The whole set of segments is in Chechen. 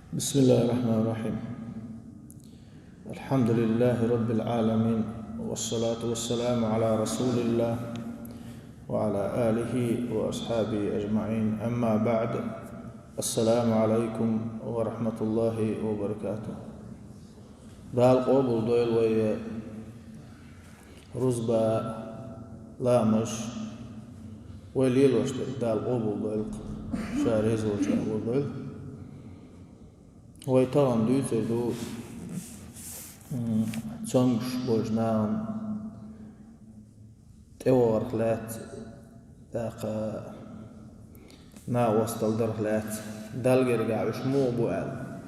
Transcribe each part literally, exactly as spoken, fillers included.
بسم الله الرحمن الرحيم. الحمد لله رب العالمين، والصلاة والسلام على رسول الله وعلى آله وأصحابه أجمعين. أما بعد، السلام عليكم ورحمة الله وبركاته. Дала къобал дойла вай рузба, ламаз, вай лелош дерг Дала къобал дойла, Ша реза волча къобал дойла. Вай тахан дуьйцур ду, м, цомгуш болчу нахана тӀевахарх лаьцна, тӀаккха накъосталла дарх лаьцна, Далла гергахь уьш муха бу аьлла.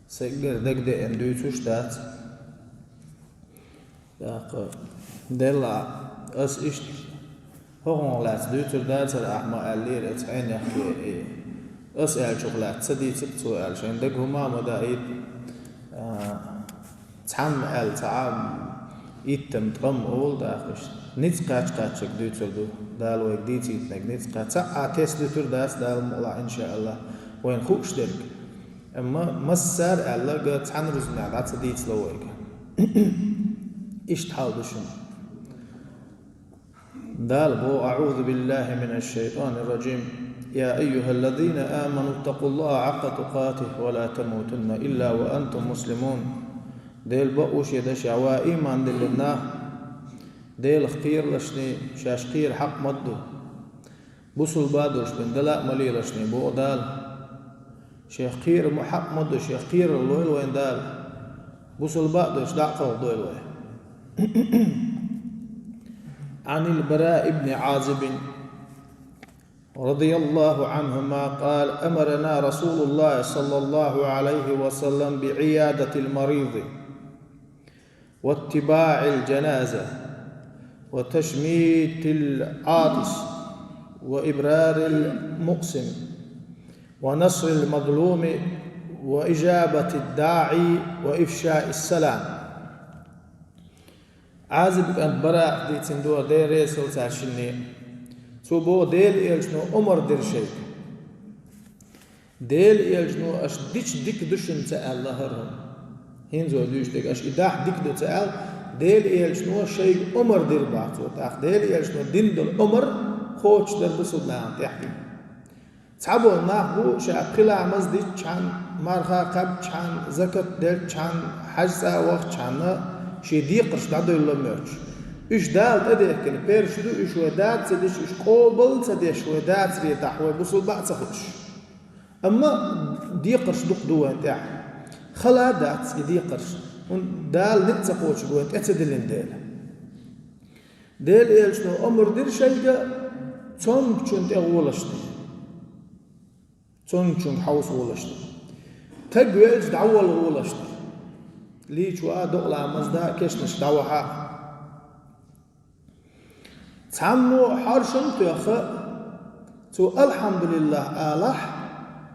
Сайгара дагадеана дуьйцуш дац. ТӀаккха, делла, ас иштта хӀокхунах лаьцна дуьйцур дацара ахь ма аьллера, эца хьенех кхера, и ас аьллачух лаьцна ца дийцира цо аьлла, шайн дага хӀума а ма даийта, а, цхьамма аьлла, цхьа а иттам, ткъам олу даккха иштта. Ницкъ кхаьчча-кхаьччарг дуьйцур ду, Дала вайга дийцийтинарг ницкъ кхаьчча. Цхьа а тесна дуьтур дац Дала мукъалахь, иншааллахь, вайна хууш дерг. Амма массара аьлла, га цхьана рузбанехь дӀа ца дийцало вайга. Иштта хьал ду шуна. Дала боху: أعوذ بالله من الشيطان الرجيم. يا أيها الذين آمنوا اتقوا الله حق تقاته ولا تموتن إلا وأنتم مسلمون. Делан бакъволчу дашехь, ва ийман диллина нах, Делах кхералашний, шаьш кхера хьакъ ма ду. Бусулба а долуш бен дала а ма лелашний, боху Дала. Шех кхера ма хьакъ ма ду, шех кхерар лойла вайн Дала. Бусулба а долуш дӀа а кхалхадойла вай. عن البراء بن عازب رضي الله عنهما قال: أمرنا رسول الله صلى الله عليه وسلم بعيادة المريض واتباع الجنازة وتشميت العاطس وإبرار المقسم ونصر المظلوم وإجابة الداعي وإفشاء السلام. Ӏазиб кӀант Бараъ дийцина ду, Дела реза хуьлда цаьршинна. Цо боху, Делан элчано омра дира шайга. Делан элчано аша дича дика ду шуна ца аьлла хӀара хӀума. ХӀинца вай дуьйцуш дерг аша и дахьа дика ду ца аьлла, Делан элчано шайга омра дира боху цо. ТӀаккха Делан элчано дина долу омра кхочушдар бусулба нахана тӀехь дина. Цхьаболу нах бу, ша пхи ламаз дитчхьана, марха кхаьбчхьана, закат делчхьана, хьаьжцӀа вахчхьана, шен декхарш дӀадуьйла моьттуш. Уьш Дала тӀедехкина перш ду, уьш вай дацара ца деш, уьш къобал ца деш вай дацаре дахь вай бусулба а ца хууш. Амма декхарш дукха ду вайн тӀехь. Хала а дац и декхарш, хӀунда Дала ницкъ ца кхочург вайн тӀе ца диллина дела. Делан элчано омра дира шайга цомгучунна тӀе гӀолашна. Цомгучуьнга хьовса гӀолашна. Таг велча дӀаволла гӀолашна. Лийча ваа, докъа ламаз даа, кешнашка дӀавахьа. Цхьаммо хьоршам тоьхна, цо «Алхьамдулиллахь» алахь,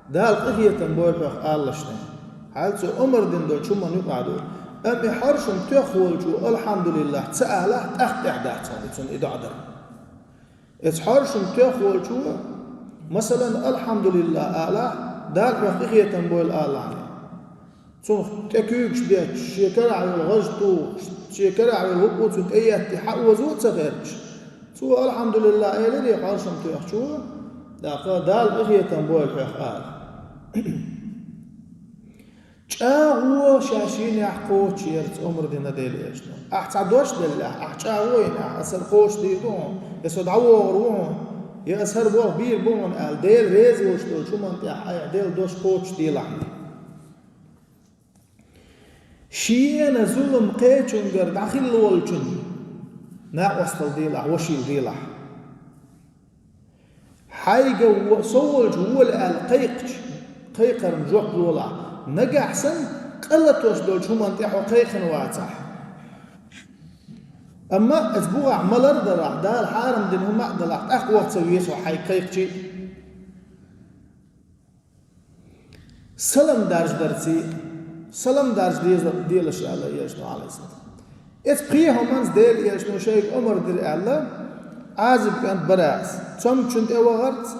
Дала къинхетам бойла хьох алалашна. Хьал цо омра дина долчу хӀуманна юкъахь ду. Амма и хьоршам тоьхна волчо «Алхьамдулиллахь» ца алахь, тӀаккха тӀехь дац хьуна цунна и доӀа дар. Эца хьоршам тоьхна волчо, масалан, «Алхьамдулиллахь» алахь, Дала хьох къинхетам бойла алахьа. Цунах тӀе куьйгаш детташ, шен карахь йолу гӀаж тухуш, шен карахь йолу хӀуъу цунна тӀе еттий хьаозо а ца гӀерташ, цо «Алхьамдулиллахь» элира и хьоршам тоьхначо, тӀаккха «Дала къинхетам бойла хьох» ала. ЧӀагӀо шаьш йинехь кхочуш яра цу омра дина Делан элчано. Ахь цхьа дош деллехь, ахь чӀагӀо йинехь, аса хӀара кхочушдийр ду хьуна, я со дӀавогӀур ву хьуна, я аса хӀара болх бийр бу хьуна аьлла, Дела реза волуш долчу хӀуманна тӀехь айхьа делла дош кхочушделахь. Шена зулам кхечуьнгара дӀахилла волчунна накъосталла делахь, вошийла делахь. Хьайга во-, со волчу вола аьлла кхайкхича, кхайкхарна жоп лолахь, нагахь санна къа латош долчу хӀуманна тӀе хьо кхайкхина вацахь. Амма иза бухахь малар а далахь, Дала хьарам дина хӀума а далахь, тӀаккха ваха ца веза хьо хьайга кхайкхича а. Салам даржадарций, салам даржа деза-, делаш аьлла Элчано, Ӏалайхиссалам. Эца пхи хӀуманца Делан Элчано шайга омра дира аьлла, Ӏазиб кӀант Бараъс, цомгучун тӀе вахарца,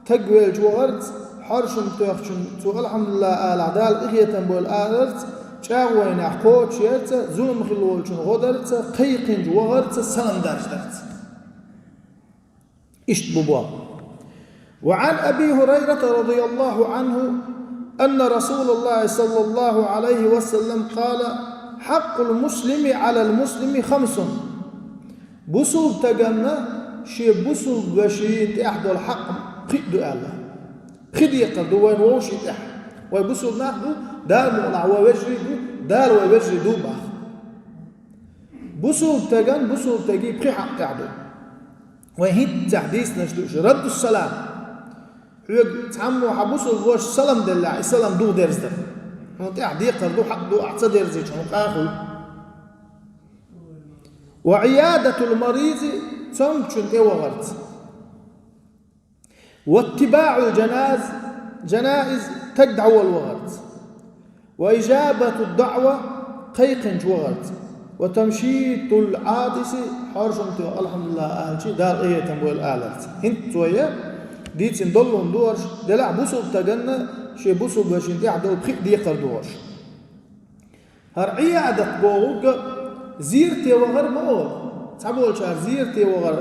таг велча вахарца, Ӏаршана тоьхначун цо «Алхьамдулиллахь» алахь, Дала къинхетам бойла аларца, чӀагӀо вайнехь кхочушъярца, зулам хилла волчун гӀо дарца, кхайкхинчу вахарца, салам даржадарца. Иштта бу боху. وعن أبي هريرة رضي الله عنه أن رسول الله صلى الله عليه وسلم قال: حق المسلم على المسلم خمس. Бусулба стаганна шен бусулба вешин тӀехь долу хьакъ пхиъ ду аьлла. Пхи декхар ду вайн вовшийн тӀехь. Вай бусулба нах ду, Дала мукъалахь вай вежарий ду, Дала вай вежарий ду баха. Бусулба стаган, бусулба стагийн пхи хьакъ тӀехь ду. Вай хӀинццехь дийцинарш ду уьш. Радду салам. Хьоьга цхьаммо хьан бусулба вашас салам деллехь, и салам духадерзадар. Хьуна тӀехь декхар ду, хьакъ ду, ахь ца дерзийча хьуна къа а хуьлу. Ва Ӏиядатул маризи, цомгучун тӀевахарца. Ва иттибаӀул жаназ, жанаиз, таг дӀавала вахарца. Ва ижабату даӀва, кхайкхинчу вахарца. Ва тамшитул Ӏатиси, хьоршам тоьхна «Алхьамдулиллахь» алчи, Дала къинхетам бойла аларца. ХӀинца цо я дийцина долу хӀума ду хӀорш, делахь бусулба стаганна шен бусулба вешин тӀехь долу пхиъ декхар ду хӀорш. ХӀара Ӏиядат бохург зерате вахар ма олу. Цхьаболчара зерате вахар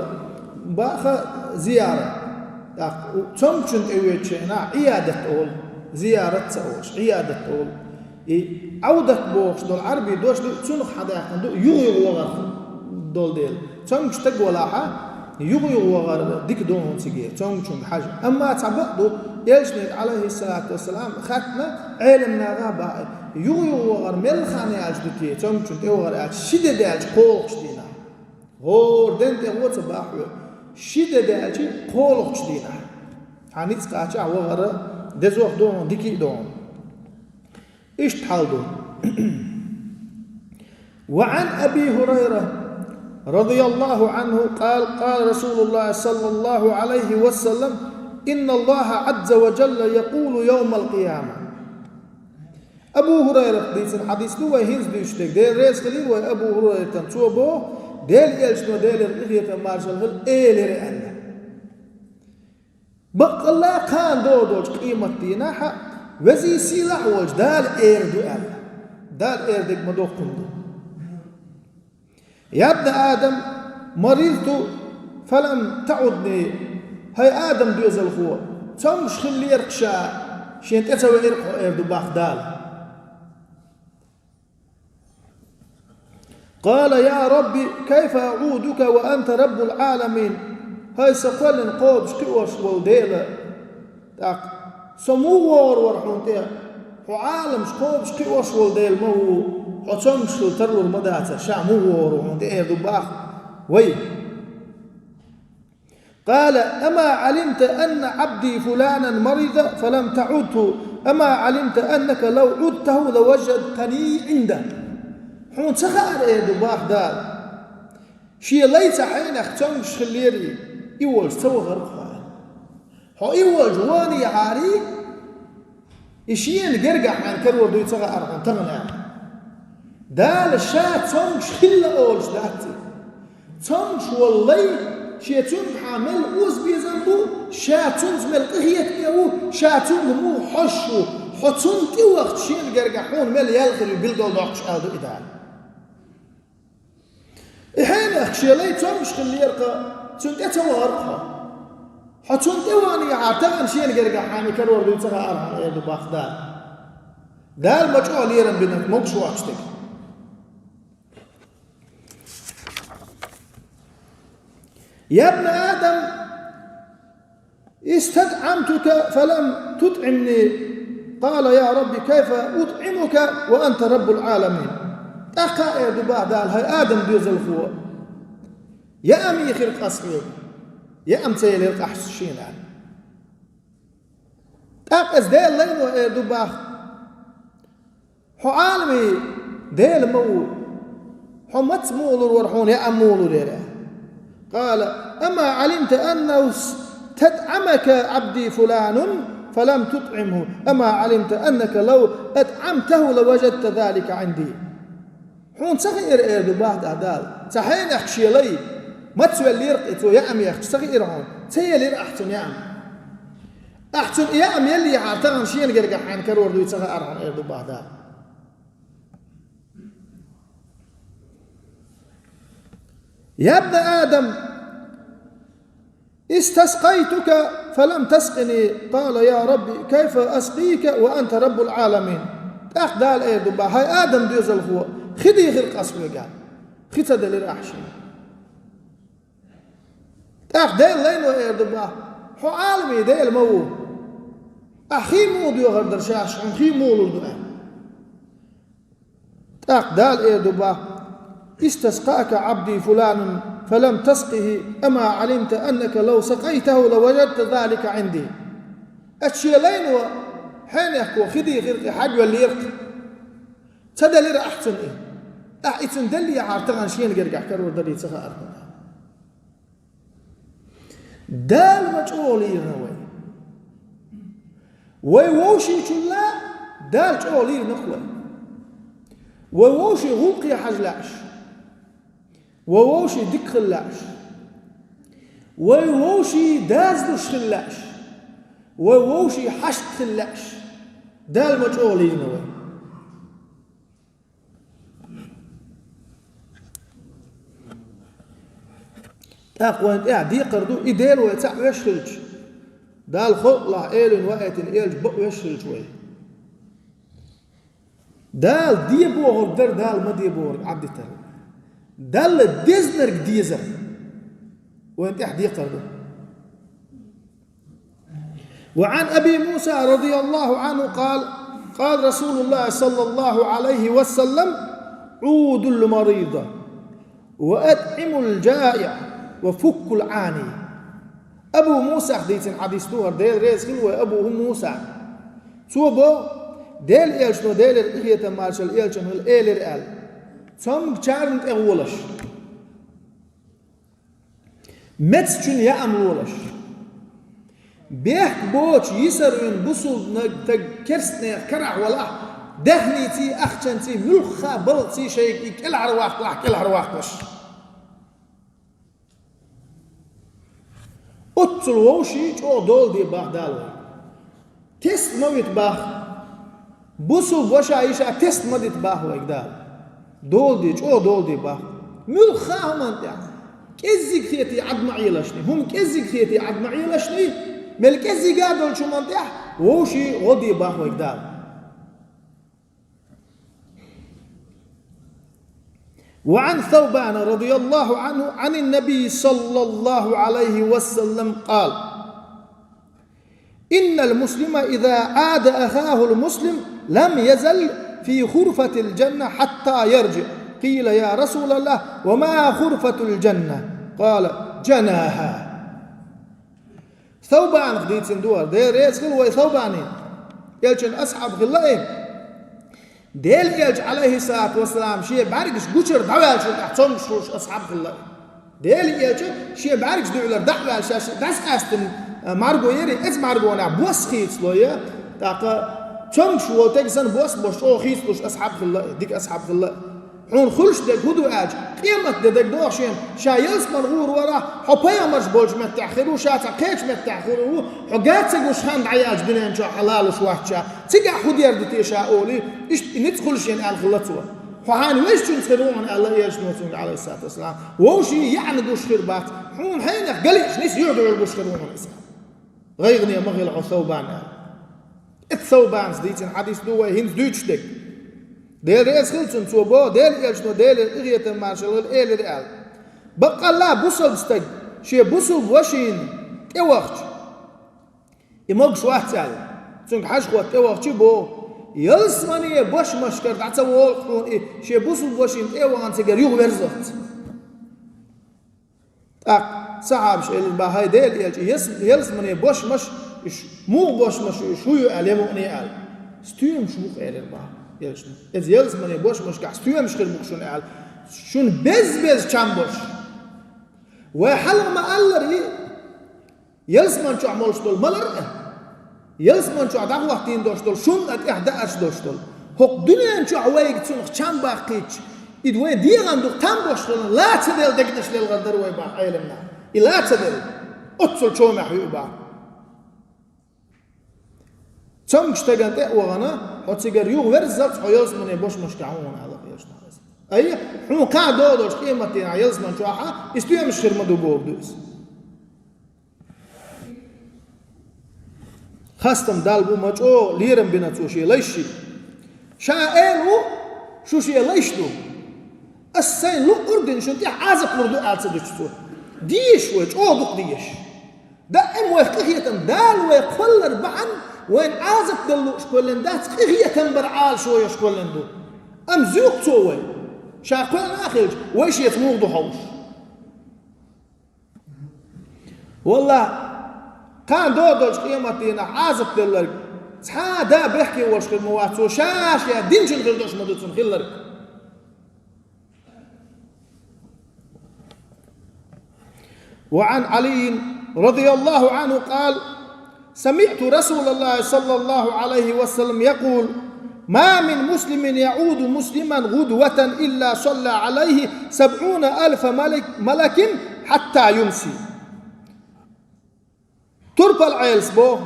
баха зиярат. ТӀаккха цомгучун тӀе воьдучу хенахь Ӏиядат олу, зиярат ца олуш, Ӏиядат олу. И Ӏавдат бохуш долу Ӏарбийн дош ду, цунах хьадаьккхина ду, юха-юха вахар долу дела. Цомгуш стаг валахь, юха-юха вахар дика ду хьуна цига, цомгучуьнга хьажа. Амма цхьа бакъ ду, Элчане, Ӏалайхиссалату вассалам, хаьттина, Ӏеламнаха баха, юха-юха вахар мел хан яьлча ду те, цомгучун тӀе вахар аьлча, ши де даьлча кхоалгӀачу дийнахь. ХӀора ден тӀе гӀо ца бахь хьоьга, ши де даьлча кхоалгӀачу дийнахь. Хьан ницкъ кхачахь вахар дезох ду хьуна, дика а ду хьуна. Иштта хьал ду. وعن أبي هريرة رضي الله عنه قال: قال رسول الله صلى الله عليه وسلم: إن الله عز وجل يقول يوم القيامة. Абу ХӀурайрата дийцина хьадис ду, вай хӀинца дуьйцуш дерг. Дела реза хилийла вай Абу ХӀурайратан. Цо боху, Делан Элчано, Делера къинхетам, маршалла хила, элира аьлла. Баккъалла кхана догӀу долчу къематдийнахь Веза-Сийлахь волчу Дала эр ду аьлла. Дала эр дерг ма доккхун ду. Я бна Адам, маризту фалам таӀудни, хӀай Адам доьзалхо, цомгуш хиллера-кх ша, шен тӀе ца веара-кх хьо, эр ду бах Дала. قال: يا رب، كيف أعودك وأنت رب العالمين؟ ХӀай сан кхоьллина кхобуш кхиош волу Дела, тӀаккха со муха вогӀур вара хьуна тӀе? Хьо Ӏаламаш кхобуш кхиош волу Дела ма ву, хьо цомгуш хила тарлур ма дацара, ша муха вогӀур ву хьуна тӀе, эр ду бах вай. قال: أما علمت أن عبدي فلانا مرض فلم تعده، أما علمت أنك لو عدته لوجدتني عنده. Хьуна ца хаьара, эр ду бах Дала, шен лай цхьа хьенех цомгуш хиллера и, и волчу ца вахара-кх хьо. Хьо и волчу ванехьарий, и шена гергахь хьайна карор дуй ца хаьара хьуна тахана аьлла. Дала ша цомгуш хилла олуш дац и. Цомгуш волу лай, шен цуьнгахьа мел озабезам бу, ша цуьнца мел къинхетаме ву, ша цуьнга муха хьожуш ву, хьо цунна тӀе вахча шена гергахь хьуна мел ял хир ю билгалдоккхуш аьлла ду и Дала. И хьенех шен лай цомгуш хиллера-кх, цунна тӀе ца вахара-кх хьо. Хьо цунна тӀе ванехьара тахана шена гергахь хьайна карор дуй ца хаьара хьуна, эр ду бах Дала. Дала ма чӀогӀа лерам бина могуш воцчу стеган. يا ابن آدم، استطعمتك فلم تطعمني. قال: يا رب، كيف أطعمك وأنت رب العالمين؟ ТӀаккха эр ду бах Дала: хӀай Адам доьзалхо, яа ма йихира-кх ас хьоьга, яа ма ца елира-кх ахь шена аьлла. ТӀаккха иза Делан лайно эр ду бах: Хьо Ӏаламийн Дела ма ву. Хьо маца муха лур вара хьуна, яа муха лур яра? قال: أما علمت أنه استطعمك عبدي فلان فلم تطعمه، أما علمت أنك لو أطعمته لوجدت ذلك عندي. Хьуна ца хиира, эр ду бах Дала, цхьа хьенех шен лай маца веллера-кх и, цо яа ма йихкича ца хиира хьуна, ца елира ахь цунна яа ма. Ахь цунна яа мел яхьара тахана шена гергахь хьайна карор дуй ца хаьара хьуна, эр ду бах Дала. يا ابن آدم، استسقيتك فلم تسقني، قال: يا رب، كيف أسقيك وأنت رب العالمين؟ ТӀаккха Дала эр ду бах: хӀай Адам доьзалхо, хи дийхира-кх ас хьоьга, хи ца делира ахь шена. ТӀаккха Дела лайно эр ду бах: хьо Ӏаламийн Дела ма ву. Ахь хи муха доьхур дара шаьш, хьуна хи муха лур ду аьнна. ТӀаккха Дала эр ду бах: استسقاك عبدي فلان فلم تسقه، أما علمت أنك لو سقيته لوجدت ذلك عندي. Ас шен лайно хьенехко хи дийхира-кх, хьагвеллера-кх. Ца делира ахь цунна и. Ахь и цунна деллехьара тахана шена гергахь карор дарий ца хаьара хьуна. Дала ма чӀогӀа лийрина вай. Вай вовшийчул а Дала чӀогӀа лийрина-кх вай. Вай вовшийн гӀуллакхе хьажа лаьаш. Вай вовшийн дика хила лаьаш. Вай вовшийн дазлуш хила лаьаш. Вай вовшийн хьашт хила лаьаш. Дала ма чӀогӀа лийрина вай. ТӀаккха вайна тӀехь декхар ду, и Дела вай цхьаъ веш хилча, Дала халкъалахь элина ваийтина элча бакъ веш хилча вай. Дала де бохург дар, Дала ма де бохург Ӏадитар. Далла дезарг дезар. Вайна тӀехь декхар ду. وعن أبي موسى رضي الله عنه قال: قال رسول الله صلى الله عليه وسلم: عودوا المريض وأطعموا الجائع وفكوا العاني. Абу Мусах дийцина хьадис ду хӀара, Дела реза хила вай Абу Муса. Цо бо, Дела элчано, Делера къинхетам маршалла элчанна хила, элира аьлла: цомгачарна тӀегӀолаш. Мецачун яам лолаш. Бехк боцуш йисар вина бусулба стаг керстанех карахь валахь, даьхниций, ахчанций, муьлхха балгӀаций шайга и кӀелхьарваккхалахь, кӀелхьарваккхалаш. Оццул вовший чӀогӀа дола де бах Дала вайга. Тест ма вита бах. Бусулба ваша йиша тест ма дита бах вайга Дала. Дола де, чӀогӀа дола де бах. Муьлхха а хӀуманна тӀехь. КӀеззиг хетий Ӏад ма Ӏелашний. ХӀума кӀеззиг хетий Ӏад ма Ӏелашний. Мел кӀеззига долчу хӀуманна тӀехь вовший гӀо де бах вайга Дала. وعن ثوبان رضي الله عنه عن النبي صلى الله عليه وسلم قال: إن المسلم إذا عاد أخاه المسلم لم يزل في خرفة الجنة حتى يرجع. قيل: يا رسول الله، وما خرفة الجنة؟ قال: جناها. Саубанах дийцина ду хӀара, Дела реза хила вай Саубане. Элчан асхьаб хилла и. Дела элча, Ӏалайхиссалату вассалам, шен бӀаьргаш гучара дӀаваьллачул тӀехьа цомгуш волуш асхьаб хилла и. Дела элча шен бӀаьргаш дуьхьалара дӀа а ваьлла, шаьш дӀасакъаьстина, а, марго яра и, оцу маргонехь бос хийцало я, тӀаккха цомгуш волу тега санна бос а беш, чӀогӀа хийцалуш асхьаб хилла и, дика асхьаб хилла и. Хьуна хуьлуш дерг хӀун ду аьлча, къемат де дерг догӀу шена, ша ялсамане гӀур варахь, хьо пайхамарш болчу меттехь хир ву, ша цхьа кхечу меттехь хир ву, хьо гар ца гуш хан дӀаяьлча дуьнен чохь хьан лалуш вац ша, цигахь хӀун дер ду те ша олий, иштта и ницкъ хуьлу шена аьлла хилла цо. Хьо хьайна везачуьнца хир ву хьуна аьлла, элчано цуьнга, Ӏалайхиссалату вассалам. Вовшийн яьӀна гуш хир бац, хьуна хьенех галиъчу нис юьхь-дуьхьал гуш хир ву хьуна иза. ГӀайгӀане ма хила хьо, Саубан, аьлла. Эцу Саубанас дийцина хьадис ду вай хӀинца дуьйцуш дерг. Дела реза хила цунна, цо боху, Дела элчано, Делера къинхетам маршалла хила, элира аьлла: баккъалла бусалба стаг шен бусалба вашина тӀевахча, и могуш вац аьлла. Цуьнга хьажа хӀотта тӀевахча боху, ялсамане бошмашкара дӀа ца волу хьуна и, шен бусалба вашина тӀе а вахана цигара юхаверззалц. ТӀаккха сахьабаш элира бах: хӀай Дела элча, ялс-, ялсамане бошмаш, уьш муха бошмаш ю, уьш хӀун ю аьлла, я мукъане аьлла. Стоьмаш бу-кх, элира бах элчано. Иза ялсамане бошмашкахь стоьмаш хир бу-кх шуна аьлла. Шуна беза-беза чам болуш. Вай хьалха ма-аллара и, ялсаман чохь молуш долу малар а, ялсаман чохь дӀахӀоттийна долуш долу шун а тӀехь даарш долуш долу. ХӀокху дуьнен чохь вайга цунах чам баккхийтча, и вайн дегӀан дукха там болуш хилла, ла ца делла дегнаш лелхар дара вай бах Ӏеламнаха. И ла ца делла, оццул чомехь ю и бах. Цомгаш таган тӀе а вахана, хьо цигара юха верззалц хьо ялсмане бошмашка хьуна аьлла, Элчано. Ай, хьуна кхаъ догӀу долчу къематдийнахь ялсман чохь а, и стоьмаш хир ма ду бохург ду иза. Хастам Далла бу, ма чӀогӀа лерам бина цо шен лайшший. Ша эр ву, шу шен лайш ду. Ас сайн луъург дина шун тӀехь Ӏазап лур ду аьлла ца дуьту цо. Дезаш вай, чӀогӀа дукха дезаш. Даим вайх къинхетам, Дала вай кхоллар бахьана, вайна Ӏазап дала лууш кхоьллина дац, къинхетам бар Ӏалашо йош кхоьллина ду. Амма зуьйх цо вай. Ша кхоьллина а хилча, вай шеца муха ду хьовш. Валлахь, кхана догӀу долчу къематдийнахь Ӏазап делларг, цхьа а да бехке волуш хир ма вац цо, ша-ша динчун хир долуш ма ду цунна хилларг. وعن علي رضي الله عنه قال: سمعت رسول الله صلى الله عليه وسلم يقول: ما من مسلم يعود مسلما غدوة إلا صلى عليه سبعون ألف ملك، ملك حتى يمسي. Турпал Ӏелас боху,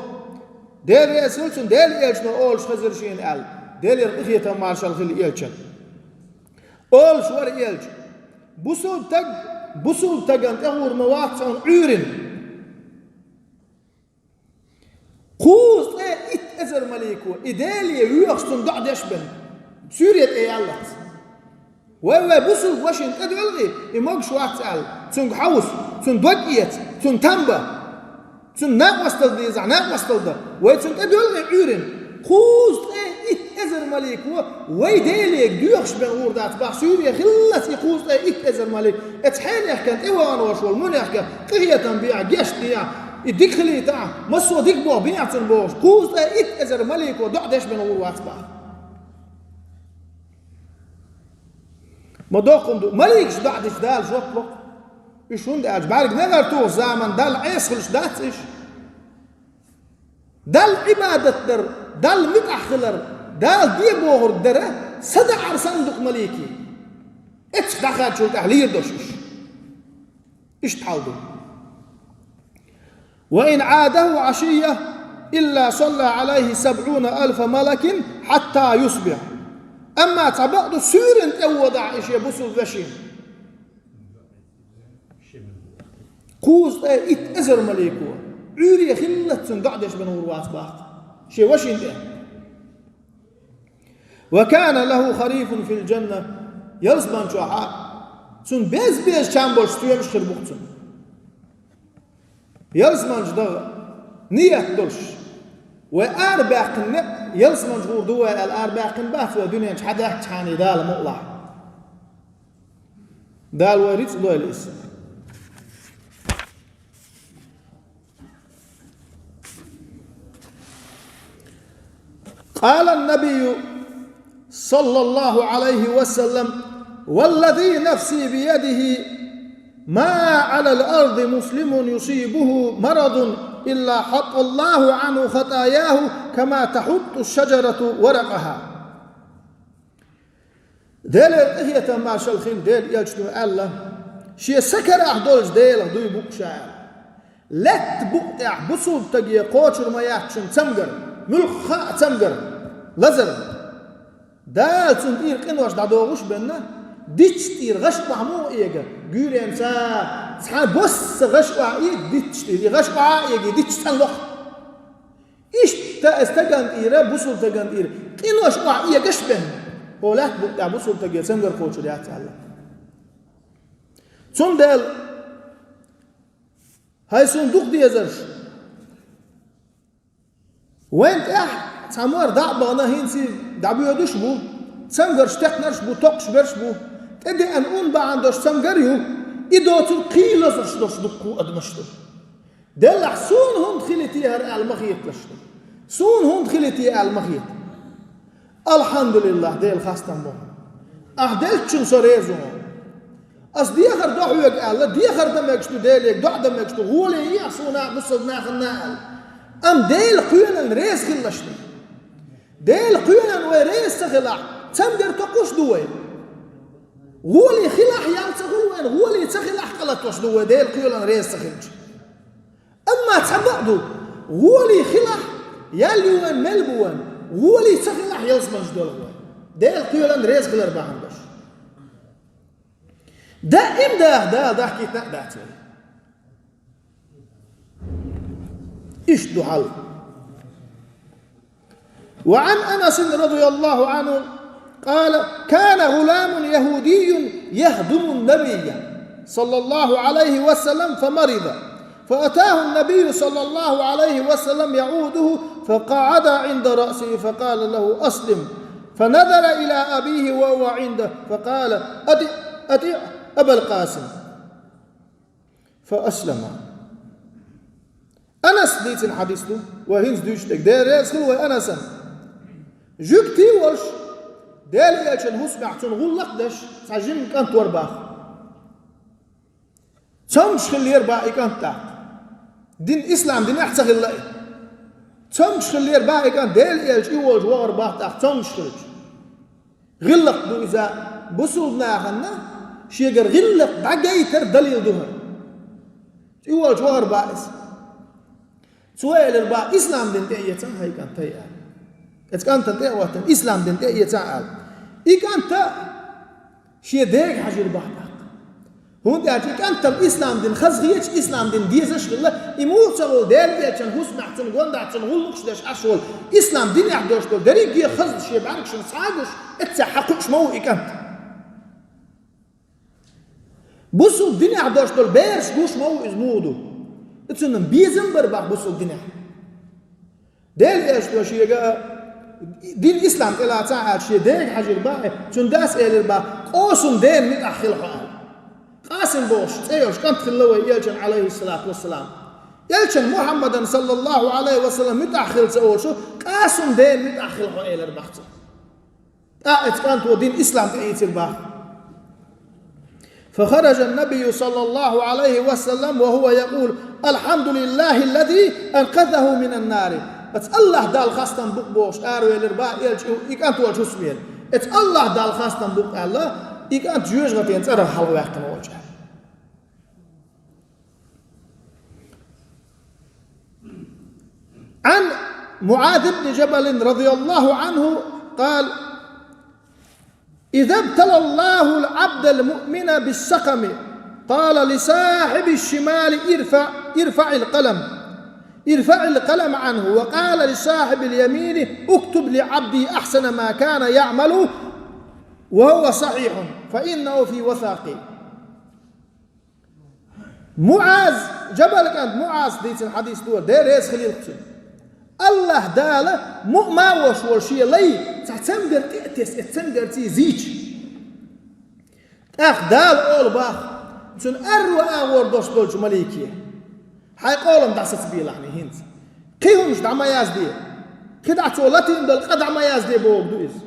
Дела реза хила цунна, Делан элчано олуш хезира шена аьлла, Делера къинхетам, маршалла хила элчан. Олуш вара элча: бусулба таг, бусулба таган тӀе гӀур ма вац цунна Ӏуьйрина. Кхузткъе итт эзар малико и Деле воьхуш цунна доӀа деш бен, суьйре тӀе яллалц. Вай, вай бусулба вашина тӀедоьлхий, и могуш вац аьлла, цуьнга хьовса, цуьнан дог эца, цуьнан там бан, цуьнан накъосталла дезахь, накъосталла дан. Вай цунна тӀедоьлхий Ӏуьйрина. Кхузткъе итт эзар малико вай Деле доьхуш бен гӀур дац боху, суьйре хиллалц и кхузткъе итт эзар малик. Эцу хьенехкан тӀе вахана волуш волу мунехка къинхетам бехьа, гечдехьа, и дика хилийтахьа, массо а дика боху бехьа цунна бохуш, кхузткъе итт эзар малико доӀа деш бен гӀур вац боху. Ма доккха хӀума ду, маликаш доӀа дича Дала жоп ло. Уьш хӀунда аьлча, бӀаьрг негӀар туху заман Далла Ӏеса хуьлуш дац уьш. Далла Ӏибадат дар, Далла муьтӀахь хилар, Дала де бохург дара, садаӀар санна ду-кх маликий. Эццахь дӀахаьдчул тӀаьхьа лийр долуш уьш. Иштта хьал ду. وإن عاده عشية إلا صلى عليه سبعون ألف ملك حتى يصبح. Амма цхьа бакъ ду, суьйрана тӀе водахь и шен бусулба вешина. Кхузткъе итт эзар малико Ӏуьйре хиллалц цунна доӀа деш бен гӀур вац боху. Шен вешина тӀе. وكان له خريف في الجنة. Ялсаман чохь а цунна беза-беза чам болуш стоьмаш хир бу-кх цунна. Ялсаман чу даха ниет долуш, вай арабаьккхина некъ, ялсаман чу гӀур ду вай аьлла арабаьккхина бац вай дуьнен чу хьадаьхкичхьана Дала мукъалахь. Дала вай рицкъ дойла иза. قال النبي صلى الله عليه وسلم: والذي نفسي بيده، ما على الأرض مسلم يصيبه مرض إلا حط الله عنه خطاياه كما تحط الشجرة ورقها. Делера къинхетам, маршалла хила Делан элчано аьлла: «Шен са карахь долчу Делах дуй бу-кх ша», – аьлла. Лаьтта букъа тӀехь бусулба стаге кхочур ма яц цуьнан цамгар, муьлхха а цамгар, лазар. Дала цунна тӀера къинош дӀадохуш а бенна, дитташ тӀера гӀаш охьа муха эга, гуьйренца цхьа босса гӀаш охьа эга дитташ тӀера, и гӀаш охьа а эга, и дитташ цӀанло-кх. Иштта и стагана тӀера, бусулба стагана тӀера къинош охьа эгаш а бен, хӀокху лаьтта букъа тӀехь бусулба стаге цамгар кхочур яц аьлла. Цундела хӀай суна дукха дезарш, вайн тӀехь цхьа мора дӀа а бахана, хӀинца дӀабоьдуш а бу, цамгарш текхнарш а бу, токхуш берш а бу, тӀедеана ун бахьана долуш цамгар а ю, и доцург кхин лазарш долуш дуккха а адамаш ду. Деллахь, суна хӀунда хили те хӀара аьлла ма хеталаш ду. Суна хӀунда хили те аьлла ма хета. Алхьамдулиллахь, Делан хастам бу. Ахь деллачунна со реза ву. Ас дехар до хьоьга аьлла, дехар дан мегаш ду Деле, доӀа дан мегаш ду, гӀоле ехьа суна а, бусалба нахана а аьлла. Амма Делан кхелана реза хилалаш ду. Делан кхелана вай реза ца хилахь, цамгар токхуш ду вай. ГӀоле хилахь ял ца хуьлу вайна, гӀоле ца хилахь къа латош ду вай, Делан кхелана реза ца хилча. Амма цхьа бакъ ду, гӀоле хилахь, Ял ю вайн, мел бу вайн, гӀоле ца хилахь ялсаманаш долу вай. Дела кхоьлан реза хилар бахьана долуш. Даим даха Дала дахкийтина а дац вай. Иштта ду хьал. وعن أنس رضي الله عنه قال: كان غلام يهودي يخدم النبي صلى الله عليه وسلم فمرض، فأتاه النبي صلى الله عليه وسلم يعوده، فقعد عند رأسه فقال له: أسلم. فنظر إلى أبيه وهو عنده فقال: أطع، أطع أبا القاسم. فأسلم. Анас дийцина хьадис ду, вай хӀинца дуьйцуш дерг. Дела реза хила вай Анасан. Жуьгтий а волуш, Делан Элчан хӀусамехь цунна гӀуллакх а деш, цхьа жима кӀант вара баха. Цомгуш хиллера баха и кӀант тӀаккха. Дин, ислам динехь ца хилла и. Цомгуш хиллера баха и кӀант, Делан Элча и волчу вахара баха тӀаккха цомгуш хилча. ГӀиллакх ду иза, бусулба нахана шегара гӀиллакх дӀагайтар далил ду хӀара. И волчу вахара баха иза. Цо элира баха: «Ислам дин тӀе а эцахь, хӀай кӀант», — аьлла. Эцу кӀантана тӀе а хӀоттина: «Ислам дин тӀе а эцахь», — аьлла. И кӀанта шен дега хьажира баха тӀаккха. ХӀунда аьлча и кӀантана ислам дин хазахеташ, ислам дин дезаш а хилла, и муха ца волу Делан Элчан хӀусамехь цунна гондахь, цунна гӀуллакхаш деш Ӏаш волу, ислам динехь долуш долу дерриге а хаза шен бӀаьргашна схьа а гуш, эццехь хьакхуьуш ма ву и кӀант. Бусулба динехь долуш долу бераш гуш ма ву иза муха ду. И цунна безам бара баха бусулба динехь. Делан Элчано шега дин ислам тӀелацахь аьлла, шен дега хьажира баха, цуьнан дас элира баха: «Къасим дена муьтӀахь хила хьо», — аьлла. Къасим бохуш цӀе йолуш кӀант хилла вай Элчан, алейхиссалату вассалам. Элчан Мухьаммадан, саллаллаху алейхи ва саллам, муьтӀахь хила ца олуш, Къасим дена муьтӀахь хила хьо элира баха цо. ТӀаккха эцу кӀанто дин ислам тӀеийцира баха. فخرج النبي صلى الله عليه وسلم وهو يقول: «الحمد لله الذي أنقذه من النار». Эцу Аллах Далла хастам бу-кх бохуш аравелира баха Элча и кӀант волчу хӀусамера. Эцу Аллах Далла хастам бу-кх аьлла, и кӀант жоьжахатин цӀарах хьалхаваьккхина волчу. عن معاذ بن جبل رضي الله عنه قال: إذا ابتلى الله العبد المؤمن بالسقم، قال لصاحب الشمال: ارفع، ارفع القلم، ارفع القلم عنه، وقال لصاحب اليمين: اكتب لعبدي أحسن ما كان يعمل وهو صحيح، فإنه في وثاقي. МуӀаз, Джабал кӀант МуӀаз дийцина хьадис ду, Дела реза хилийла цунна. Аллах Дала муъма а волуш волу шен лай цхьа цамгар тӀе а тесна, эцу цамгарций зийча. ТӀаккха Дала олу баха, цуьнан аьрру агӀор долуш долчу малике: «Хьайн къолам дӀасацабелахь хӀинца. Кхин хӀумаш дӀа ма язде. Кхин дӀа цо латийна долу къа дӀа ма язде», — бохург ду иза.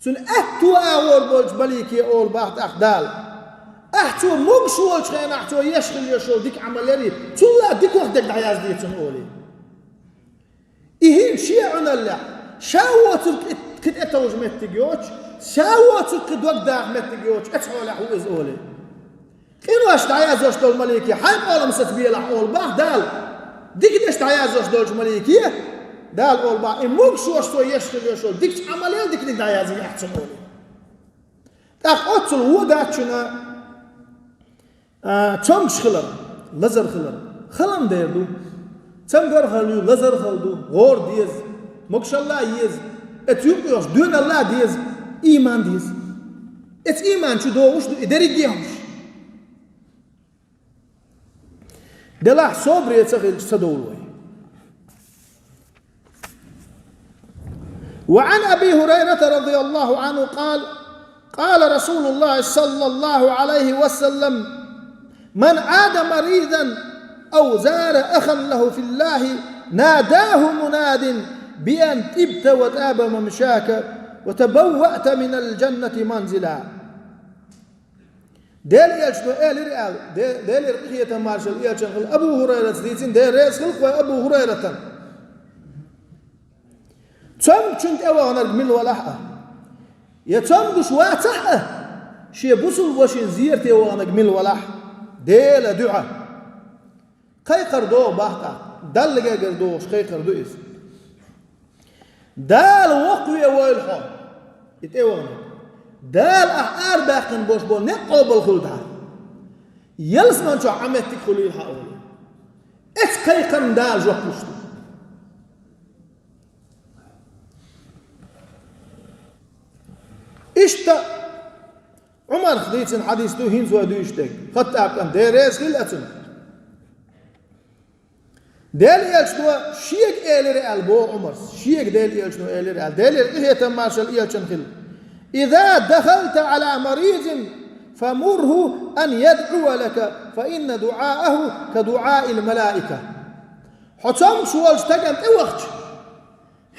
Цуьнан аьтту агӀор болчу малике олу баха тӀаккха Дала: «Ахь цо могуш волчу хенахь цо еш хила йиш йолу дика Ӏамал ярий, цул а дикох дерг дӀаязде цунна», — олий. И хӀинца шен Ӏуналлехь, ша воцург кхин тӀетовжа меттиг йоцуш, ша воцург кхин дог даха меттиг йоцуш, эцу хьолехь ву иза олий. Къинош дӀаяздеш долу малике: «Хьайн къолам сацабелахь», — олу баха Дала. Диканаш дӀаяздеш долчу малике Дала олу баха: «И могуш волчу цо еш хила йиш йолу дикачу Ӏамалел диканиг дӀаязъе ахь цунна», — олий. ТӀаккха оццул вон дац шуна, а, цомгуш хилар, лазар хилар. Халам дер ду. Цамгар хала ю, лазар хала ду, гӀора деза, могушалла а еза, эцу юкъа йолуш доьналла а деза, ийман деза. Эцу ийман чу догӀуш ду и дерриге а хӀумаш. Делахь собаре ца хилча, ца довлу вай. وعن أبي هريرة رضي الله عنه قال: قال رسول الله صلى الله عليه وسلم: من عاد مريضا أو زار أخا له في الله ناداه مناد بأن طبت وطاب ممشاك وتبوأت من الجنة منزلا. Делан Элчано элира аьлла, Де-, Делера къинхетам, маршалла Элчанна хуьлда, Абу ХӀурайрата дийцина, Дела реза хилла вай Абу ХӀурайратана. Цомгучунна тӀеваханарг мила валахь а, я цомгуш вацахь а, шен бусулба вашина зерате ваханарг мила валахь, Делан дуьхьа. Кхайкхар догӀу баха тӀаккха, Далла гергара догӀуш кхайкхар ду иза. Дала воккхаве войла хьо. И тӀе вахана. Дала ахь арабаьккхина болуш болу некъ къобал хуьлда хьан. Ялсаман чохь Ӏа меттиг хуьлийла хьан олий. Эцу кхайкхам Дала жоп луш ду. Иштта Ӏумарх дийцина хьадис ду хӀинца вай дуьйцуш дерг. Хаттаб кӀант, Дела реза хила оцунна. Делан Элчано шега элира аьлла боху Ӏумарс. Шега Делан Элчано элира аьлла. Делера къинхетам маршалла Элчанна хила. «Иза дахалта Ӏала маридин, фамурху ан ядӀуа лака, фа инна дуӀааху ка дуӀаил малаика». Хьо цомгуш волчу стагана тӀе вахча,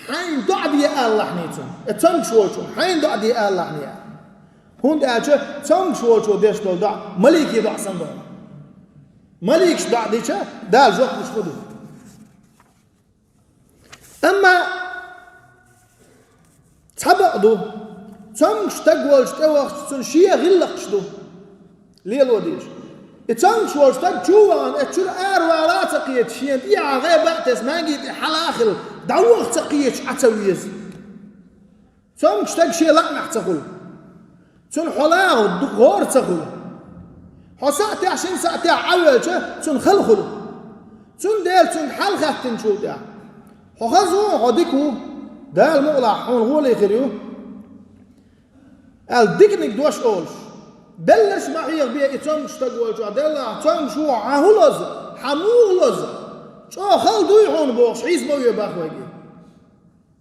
хьайна доӀа де алалахьний цунна. Э, цомгуш волчунна хьайна доӀа де алалахьний аьлла. ХӀунда аьлча цомгуш волчо деш долу доӀа маликийн доӀа санна ду. Маликаш доӀа дича, Дала жоп луш ма ду. Амма цхьа бакъ ду, цомгуш стаг волчу тӀе вахча, цунна шен гӀиллакхаш ду. Лело дезаш. И цомгуш волу стаг чу а вахана, эцу чуьра аравала а ца кхеташ, шена тӀехьа гӀайба а тесна, маьнги тӀе хьала а хилла, дӀаваха ца кхеташ Ӏа ца веза. Цомгуш стаг шен лаамехь ца хуьлу. Цунна хьо лагӀа, ду-, гӀора ца хуьлу. Хьо саӀатехь, шина саӀатехь Ӏа велча, цунна хала хуьлу. Цундела цуьнга хьал хаьттинчул тӀаьхьа. Хьо хаза ву, хьо дика ву, Дала мукъалахь хьуна гӀоле хир ю. Аьлла, диканиг дош олуш. Белларш ма хьехабе и цомгуш стаг волчохь, деллахь, цомгуш ву, хьан хӀун лозу, хьан муха лозу? ЧӀогӀа хала дуй хьуна бохуш, хьийза ма ве бах вайга.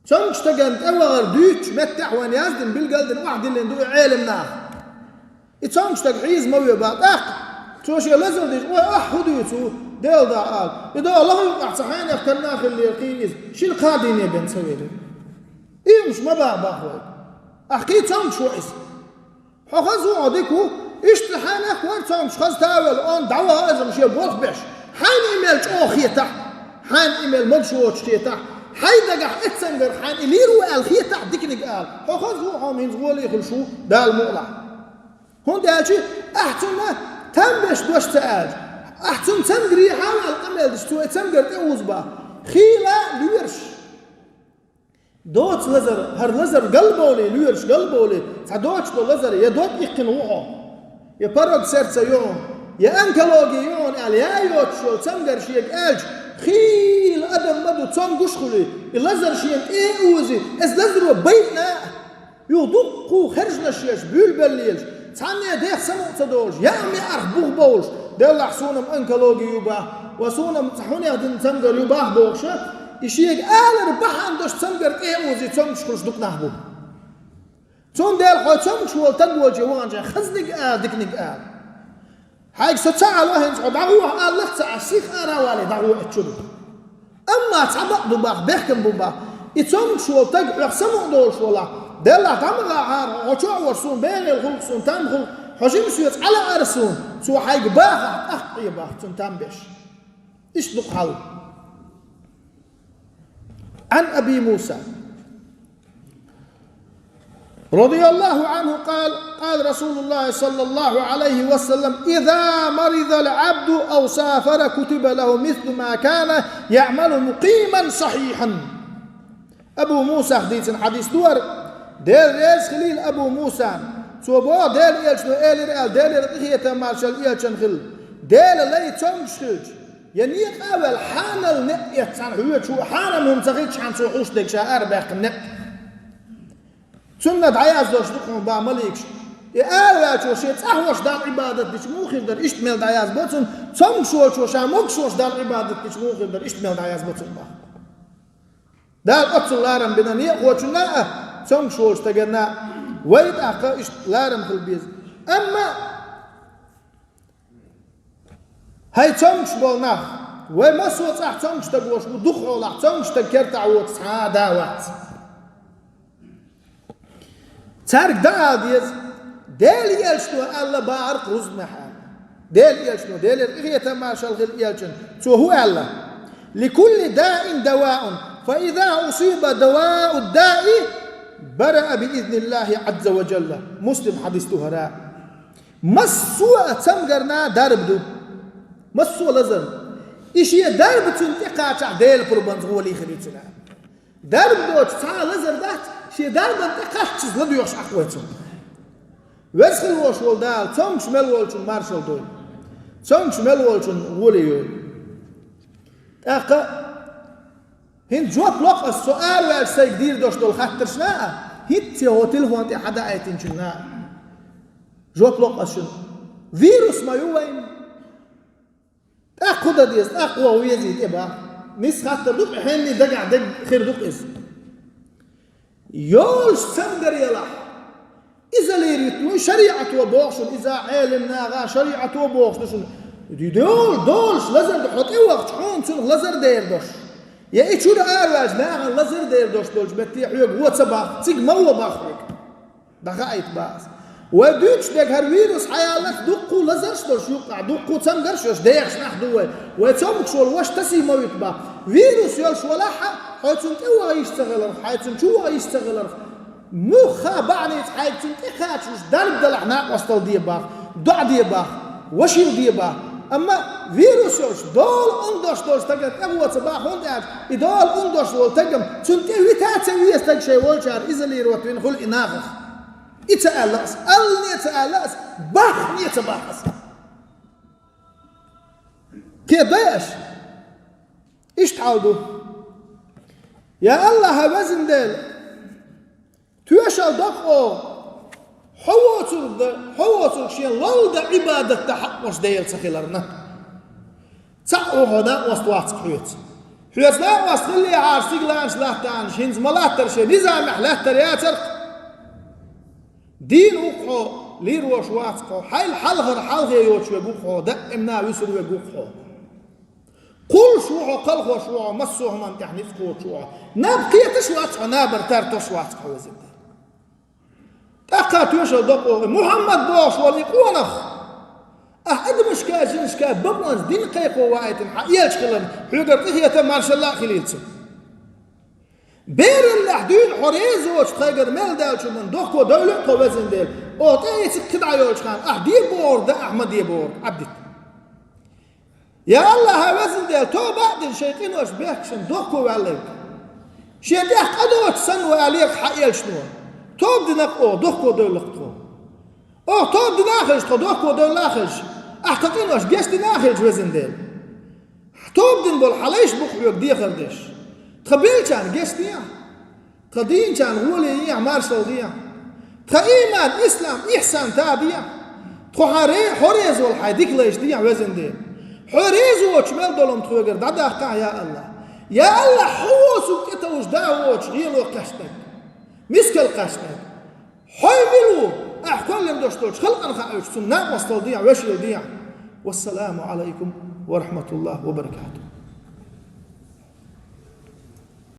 Цомгуш стагана тӀе вахар дуьйцучу меттехь вайна яздина, билгал а дина, охьадиллина ду и Ӏелам наха. И цомгуш стаг хьийза ма ве бах, тӀаккха цо шен лазар дича, ой, ахь хӀун дуьйцу, Дела да ала. И до лаха юкъахь цхьа хьенех карна а хиллера кхин иза, шина кхаа дийне бен ца велира. И хӀумаш ма баха бах вайга. Ахь кхин цомгуш ву иза. Хьо хаза ву, хьо дика ву, иштта хьайнах вара цомгуш хаза тавелла, он дӀаваха иза шен болх беш. Хьайна и мел чӀогӀа хетахь, хьайна и мел могуш воцуш хетахь, хьайн дагахь эццангара хьайна и лийр ву аьлла хетахь, диканиг ала. Хьо хаза ву, хьо хӀинца гӀоле хуьлуш ву, Дала мукъалахь. ХӀунда аьлча ахь цунна там беш дош ца аьлча, ахь цунна цамгар ехьа а ваьлла къамел дича, цо и цамгар тӀе уза бах. Хийла а лоьраш. Доцу лазар, хӀара лазар галбовлий, лоьраш галбовлий, цхьа доцуш долу лазар, я дог иккхина ву хьо, я порог сердца ю хьуна, я онкология ю хьуна аьлла, я а йоцуш йолу цамгар шега аьлча, хийла адам ма ду, цомгуш а хуьлий, и лазар шена тӀе а узи, эс лазаро байина а, юха дуккха хержанаш еш, буьйлабелла лелаш, цхьанне дех самукъа ца долуш, яа-маьарх бух бовлуш, деллахь, суна-м онкология ю бах, ва суна-м цхьа хӀунех дина цамгар ю бах бохуша, и шега алар бахьана долуш цамгар тӀе а узи, цомгуш хуьлуш дукха нах бу. Цундела хьо цомгуш волу стаг волчу ваханчохь хазниг а ала, диканиг а ала. Хьайга со ца Ӏало хӀинца хьо дӀагӀохьа аллах ца Ӏаш, сиха ара а валий, дӀагӀо эцчу ду. Амма цхьа бакъ ду бах, бехкам бу бах. И цомгуш волу стаг хьох самукъа долуш валахь, деллахь, дӀа ма гӀахьара, хьо чохь а вара суна бегӀийла хуьлу, суна там хуьлу, хьо жима соьца Ӏалаара суна, цо хьайга бахахь, тӀаккха Ӏе бах, цунна там беш. Иштта ду-кх хьал. Ӏан Аби Муса. رضي الله عنه قال: قال رسول الله صلى الله عليه وسلم: إذا مرض العبد أو سافر كتب له مثل ما كان يعمل مقيما صحيحا. Абу Мусах дийцина хьадис ду хӀара, Дела реза хилийла Абу Мусана. Цо боху, Делан Элчано элира аьлла, Делера къинхетам маршалла Элчанна хилла. Делан лай цомгуш хилча, я некъа а ваьлла, хьанал некъ эцна хьоьжучу, хьарам хӀума ца хилча, хьан цо хьуш дерг ша арабаьккхина некъ. Цунна дӀаяздеш ду хьуна бах маликаш. И араваьллачо шен цӀахь волуш Далла Ӏибадат дича муха хир дара, иштта мел дӀаязбо цунна, цомгуш волчо ша могуш волуш Далла Ӏибадат дича муха хир дара, иштта мел дӀаязбо цунна бах. Дала оццул ларам бина некъахочунна а, цомгуш волчу стаганна а, вай тӀаккха иштта ларам хила беза. Амма хӀай цомгуш болу нах, вай массо а цӀахь цомгуш стаг волуш ву, дукха хьолахь цомгуш стаг кертахь воцу цхьа а да вац. Цаьрга дӀаала деза, Делан Элчано аьлла бахарх рузбанехь аьлла. Делан Элчано, Делера къинхетам маршалла хилла Элчанна, цо хӀун аьлла: «لكل داء دواء، فإذا أصيب دواء الداء برأ بإذن الله عز وجل». Муслим хьадис ду хӀара. Массо а цамгарна дарба ду. Массо а лазарна. И шен дарба цунна тӀекхачахь, Делан пурбанца гӀоле хир ю цуьнан. Дарба доцуш цхьа а лазар дац, шен дарбан тӀе кхаччалц ладоьгӀуш Ӏа вай цунах. Веза хила волуш волу Дала цомгуш мел волчун маршалла дойла. Цомгуш мел волчун гӀоле йойла. ТӀаккха хӀинца жоп ло-кх ас со араваьлча сайга дийр долуш долу хаттаршна а, хӀинцца хӀокху телефон тӀе хьадаийтинчунна а. Жоп ло-кх ас шуна. Вирус ма ю вайна. ТӀаккха хӀун дан деза, тӀаккха вогӀу везий тӀе баха. Нийса хаттар ду-кх, хьенний дагахь дерг хир ду-кх иза. Йолуш цамгар ялахь, иза лийритта вуй шариӀато боху шуна, иза Ӏелам наха шариӀато бохуш ду шуна. Йола долуш лазар ду, хьо тӀе вахча хьуна цунах лазар дер долуш. Я и чуьра араваьлча нахана лазар дер долуш долчу метте хьоьга вон ца баха, цига ма вон баха хьоьга. ДӀахаийта баха ас. Вай дуьйцуш дерг хӀара вирус хьаяллалц дуккха а лазарш долуш юккъахь, дуккха а цамгарш йолуш дехаш нах ду вай. Вай цомгуш волу ваша тасий ма вуьту баха. Вирус йолуш валахь а, хьо цунна тӀе ваха йиш ца хиларх, хьайн цунна чу ваха йиш ца хиларх. Муьлхха а бахьаница хьайга цунна тӀе кхачалуш дарба далахь накъосталла де баха, доӀа де баха, вашийла де баха. Амма вирус йолуш, дола ун долуш долчу стагана тӀе вон ца баха, хӀунда аьлча и дола ун долуш волу стагана цунна тӀе вита а ца веза стаг шайн волчара изолировать вина хуьлу и нахах. И ца аьлла ас, аллане а ца аьлла ас, баххане а ца баха ас. Кхин дай аша? Иштта хьал ду. Я АллахӀ, везан Дела, тоьшалла до-кх оха, хьо воцург дан, хьо воцург шен лолла дан Ӏибадат дан хьакъ волуш Дела ца хиларна. Цхьаъ ву хьо, накъост вац-кх хьоьца. Хьоьца накъост хиллехьара, стигланаш латтанаш, хӀинца ма латтара шен низамехь лаьттар яцара-кх. Дийна ву-кх хьо, лийр волуш вац-кх хьо, хьайл хьалхара хьалхе йоцуш верг ву-кх хьо, даимна вуьсур верг ву-кх хьо. Кхуллуш ву хьо, кхалхош ву хьо, массо а хӀуманна тӀехь ницкъ кхочуш ву хьо. Наб кхеташ вац хьо, набар тартош вац-кх хьо, везан Дела. ТӀаккха тоьшалла до-кх оха, Мухьаммад бохуш волу и къонах, ахь адамашка, жинашка бакъонца дин кхайкхо ваийтина хьан элча хиларна, хьоьгара къинхетам, маршалла а хилийла цунна. Бераллехь дуьйна хьо реза воцуш тхайгара мел даьллачунна дохко девлла а тхо, везан Дела. Оха тӀеэцна кхидӀа йолчу хана, ахь де бохург дан, ахь ма де бохург Ӏаддита. Я АллахӀ, везан Дела, тоба а дина шайн къинош бехкашна дохко ваьлларг. Шен тӀехь къа доцуш санна валийра-кх хьан элчано. Тоба дина-кх оха, дохко девлла-кх тхо. Оха тоба дина а хилча, тхо дохко девлла а хилча, ахь тхан къинош гечдина а хилча, везан Дела. Хьан тоба дина болу хьан лайш бу-кх хьоьга дехар деш. Тхан беллачарна гечдехьа. Тхан дийначарна гӀоле ехьа, маршалла дехьа. Тхан ийман, ислам, ихсан тадехьа. Тхо хьан ре-, хьо реза волу хьайн дика лайш дехьа, везан Дела. Хьо реза воцуш мел долу хӀума тхоьгара дӀадаккхахьа, я АллахӀ. Я АллахӀ, хьо воцург тӀетовжа да а воцуш, гӀело кхаьчнарг, мискал кхаьчнарг. Хьо мила ву, ахь кхоьллина долуш долчу халкъана хаийтуш, цунна накъосталла дехьа, вешийла дехьа. Вассаламу Ӏалайкум ва рахьматуллахӀи ва баракатухӀ.